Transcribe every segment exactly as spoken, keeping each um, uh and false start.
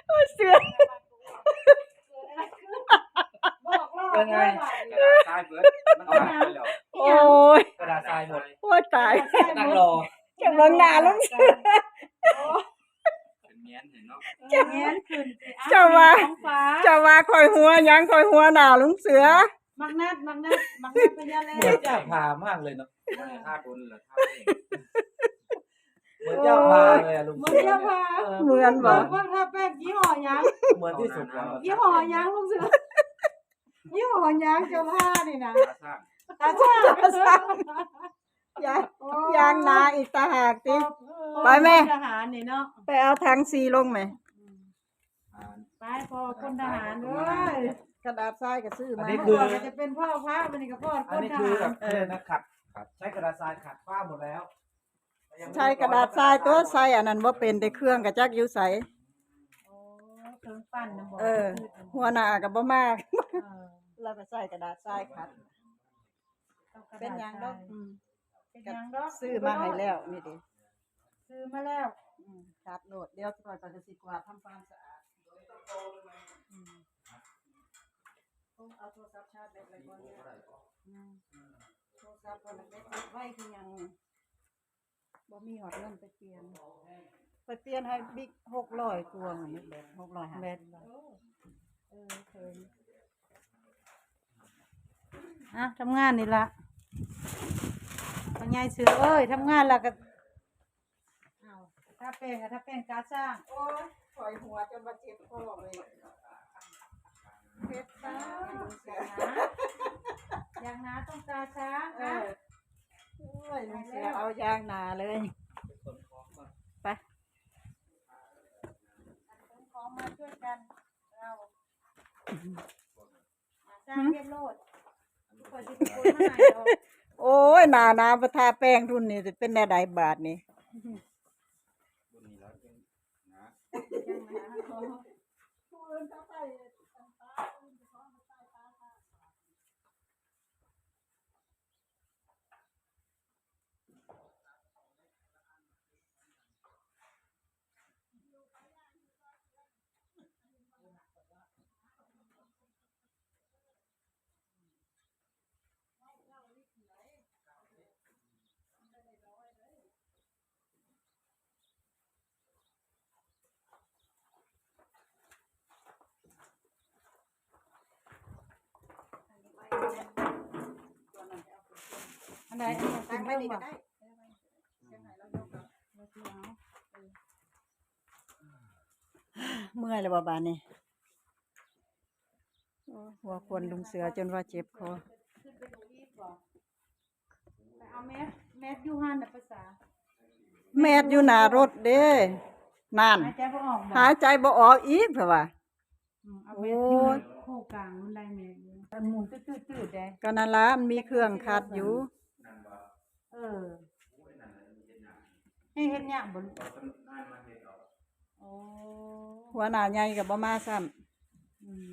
โอ้ย เสือ บอกรอบ เป็นไง ด้วยว่ะ กระดาษทรายเบิดมันหายไปแล้ว โอ้ย กระดาษทรายหมด โอ้ยตาย นั่งรอ เก็บเบิ่งหน้าลุงเสือ เป็นเงี้ยนเห็นเนาะ เงี้ยนขึ้นสิ เจ้าว่า ท้องฟ้า เจ้าว่าคอยหัวหยังคอยหัวหน้าลุงเสือ มักนัดมักนัดมักนัดพญาแล เหมือนเจ้าพามากเลยเนาะ ท่าโดนเหรอท่าเอง เหมือนเจ้าพาเลยอะลุง เหมือนเจ้าพา เออ เหมือน บ บ่ อกว่าทาแป้งยี่ห้อหยัง เหมือนที่สุดแล้ว ยี่ห้อหยังลุงเสือยี่ห้อหยังเจ้าพานี่นะ ขาสร้าง ตาช่าง ยางยางนาอีกต่างหากติ ไปแม่ ทหารนี่เนาะ ไปเอาถังสีลงแม่ ไปพอคนทหารเอ้ย กระดาษทรายก็ซื้อ อัน มา นี้ เมื่อ คือ ก่อนก็จะเป็นพ่อพระวันนี้ก็พ่อ อั คน น นี้ ท คือ หาร แบบเคยนะครับ ใช้กระดาษทรายขัดฝ้าหมดแล้ว ใช้กระดาษทรายตัวใส่อันนั้นบ่เป็นได้เครื่องกระจักอยู่ใส โอ้เครื่องปั่นนะบอก เออ หัวหน้าก็บ่มาก เออ เราก็ใส่กระดาษทรายขัด ต้องกระ เป็น ดาษ หยังดอก ทราย อืม เป็นหยังดอก ซื้อมาให้แล้วนี่ดิ ซื้อมาแล้ว อืมขัดโหลดเดี๋ยวก่อนก็สิกวาดทำความสะอาดอืมเอาโทรศัพท์ชาร์จแบตไว้ก่อนเนี่ยอืมโทรศัพท์ก่อนแบตไว้คือหยัง บ่มีหอดเงินไปเปลี่ยน ไปเปลี่ยนให้บิ๊กหกร้อยกว่านี่แบตหกร้อยห้าสิบ เออเคินอ่ะทำงานนี่ละพ่อใหญ่เสือเอ้ยทำงานละก็เอาถ้าเป็นถ้าเป็นกาสร้าง โอ้ยข่อยหัวจนมาเจ็บคอเลยเจ็บตา อย่างหนาอย่างหนาต้องตาช้าง เอ นะ อโอ้ยลุงเสือเอายางหนาเลย ไป ขนของมาช่วยกัน เราสร้างเรียบโลดทุกคนที่เป็นคนมาให้เรา โอ้ยหนาหนาประทาแป้งรุ่นนี้จะเป็นแนวใดบาทนี่ บุญนี่แล้วเป็นนะ อย่างหนา อันใดอันนี้ ตั้งไว้นี่ก็ได้ เมื่อยแล้วบ่บาดนี้โอ้ยหัวควนลุงเสือจนว่าเจ็บคอ ขึ้นไปดูอีกบ่ไปเอาแมสแมสอยู่หันน่ะภาษา แมสอยู่หน้ารถเด้นั่น หายใจบ่ออกบ่ หายใจบ่ออกอีกเพิ่นว่า อืมเอาแมสอยู่ โอ้ย คู่กลางมันได้แมสอยู่มันหมุนตื้อๆๆได้ ก็นั่นละมันมีเครื่องขัดอยู่ เออให้เฮ็ดยากบ่ลูกโอ้ หัวหน้าใหญ่ก็บ่มาซ้ำ อืม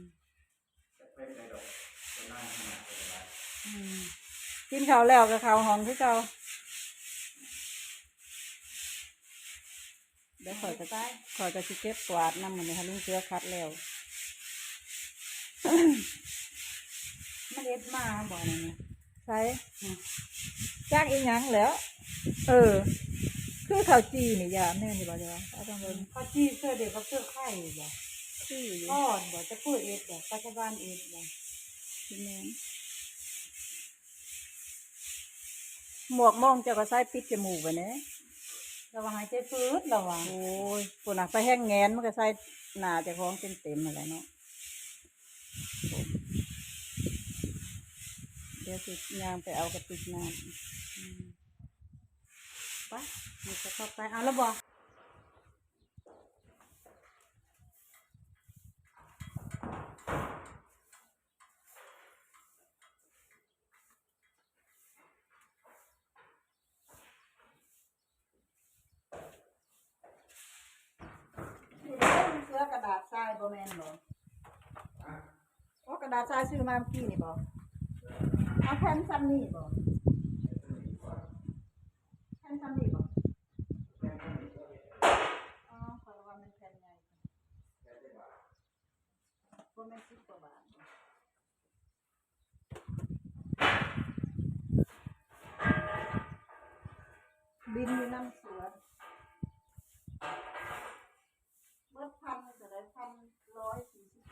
อืม กินข้าวแล้วก็เข้าห้องคือเก่าเดี๋ยวข่อยก็ ไป ข่อยก็สิเก็บกวาดนำมื้อนี้ค่ะลุงเสือขัดแล้ว มันเอ็ดมาบ่นั่นน่ะ ใส่จักอีหยังแล้ว เออ คือข้าวจี่นี่ยาแม่นอยู่บ่จ้ะเอาต้องเบิ่ง เขาจี้เสื้อเด็กเขาเสื้อไข่บ่ คืออยู่ อ่อนบ่จะพูดเอ็ดบ่ปัจจุบันเอ็ดบ่ แม่นหมวกมองเจ้าก็ใส่ปิดจมูกไว้แหน่ ระวังหายใจฟืดระวัง โอ้ยพุ่นน่ะไปแฮงแงนมันก็ใส่หน้าเจ้าของเต็มๆนั่นแหละเนาะ เดี๋ยวสิย่างไปเอากระติกน้ำ อืมไปนี่จะเข้าไปเอาแล้วบ่ เสื้อกระดาษทรายบ่แม่นบ่ โอ้กระดาษทรายซื้อมาเมื่อกี้นี่บ่ เอาแผ่นซ้ำนี่บ่ แผ่นซ้ำนี่บ่ อ๋อข้อยว่ามันแผ่นใหญ่ บ่แม่นสิบกว่าบาทบ่ บินอยู่นำสวน เบิดพันเท่าใด พันร้อยสี่สิบ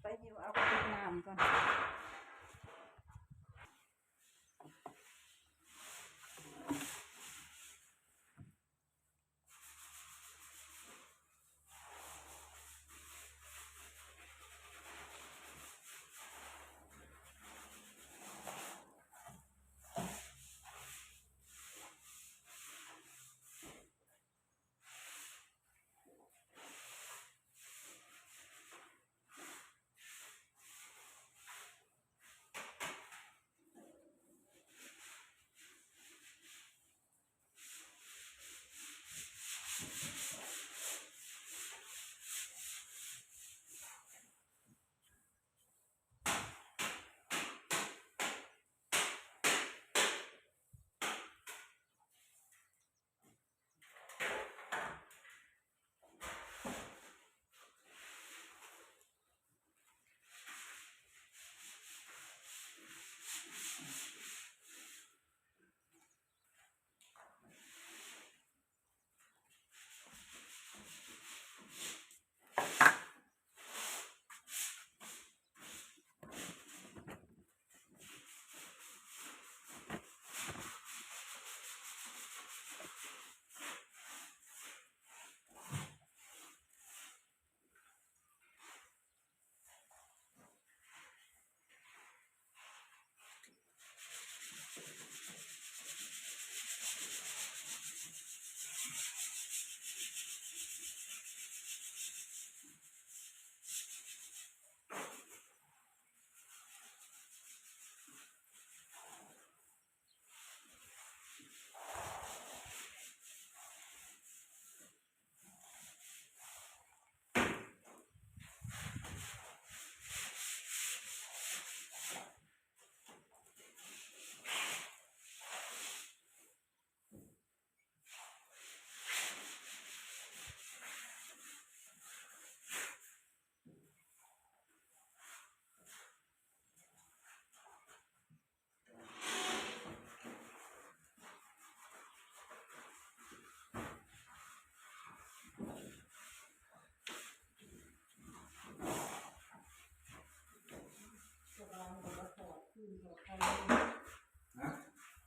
ไปหิวเอากระติกน้ำก่อน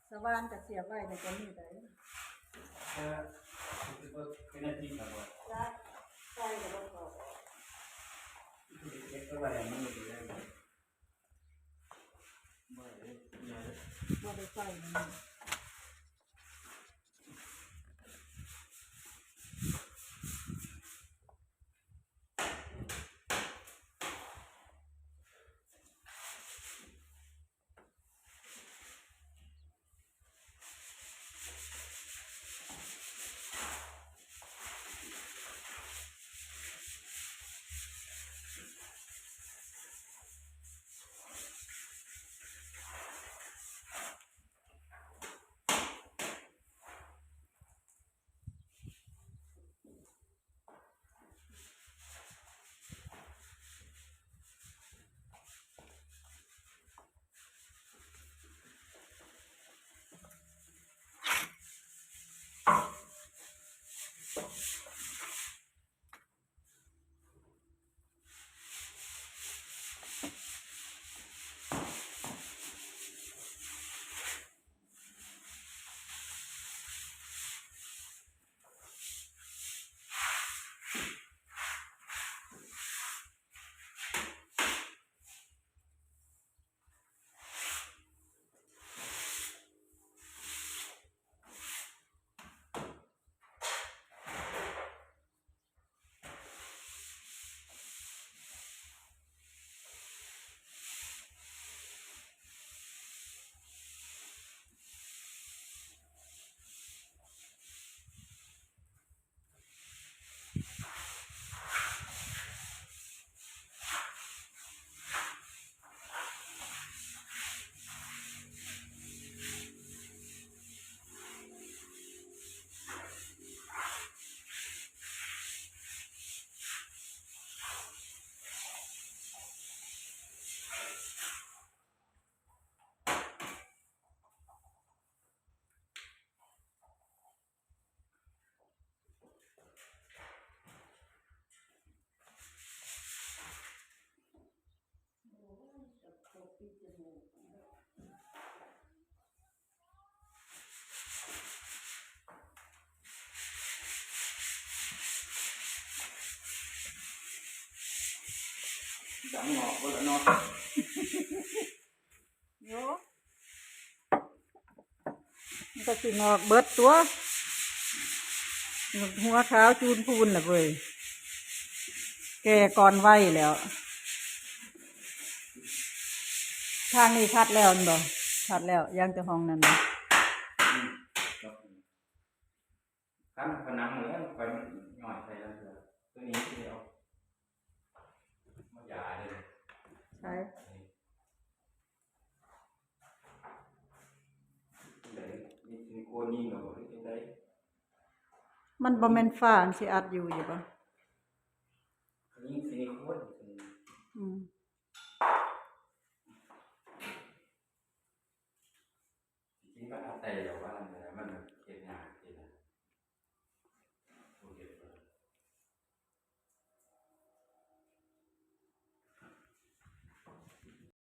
สว่านก็เสียบไว้ในตัวนี้ได้ เออ เป็นอาทิตย์แล้วบ่ ใช่ ใช่ แล้วก็ เก็บไว้มันก็ได้ บ่ได้ บ่ได้ใส่มัน ส ดังออกบ่ละเนาะ โย มันก็สิงอกเบิดตัว หัวขาวจูนพูนน่ะเว้ย แก่ก่อนวัยแล้ว ทางนี้คัดแล้วแม่นบ่ คัดแล้ว ยังแต่ห้องนั้นน่ะ อืม ครับ คันผนังเหมือนไฟมันย่อยใส่แล้วเถอะ ตัวนี้ที่เอา มายาเลย ใช่ นี่ นี่ซิลิโคนยิงเหรอ หรือจังใด มันบ่แม่นฝ้า มันสิอัดอยู่อยู่บ่ ยิงซิลิโคน อืม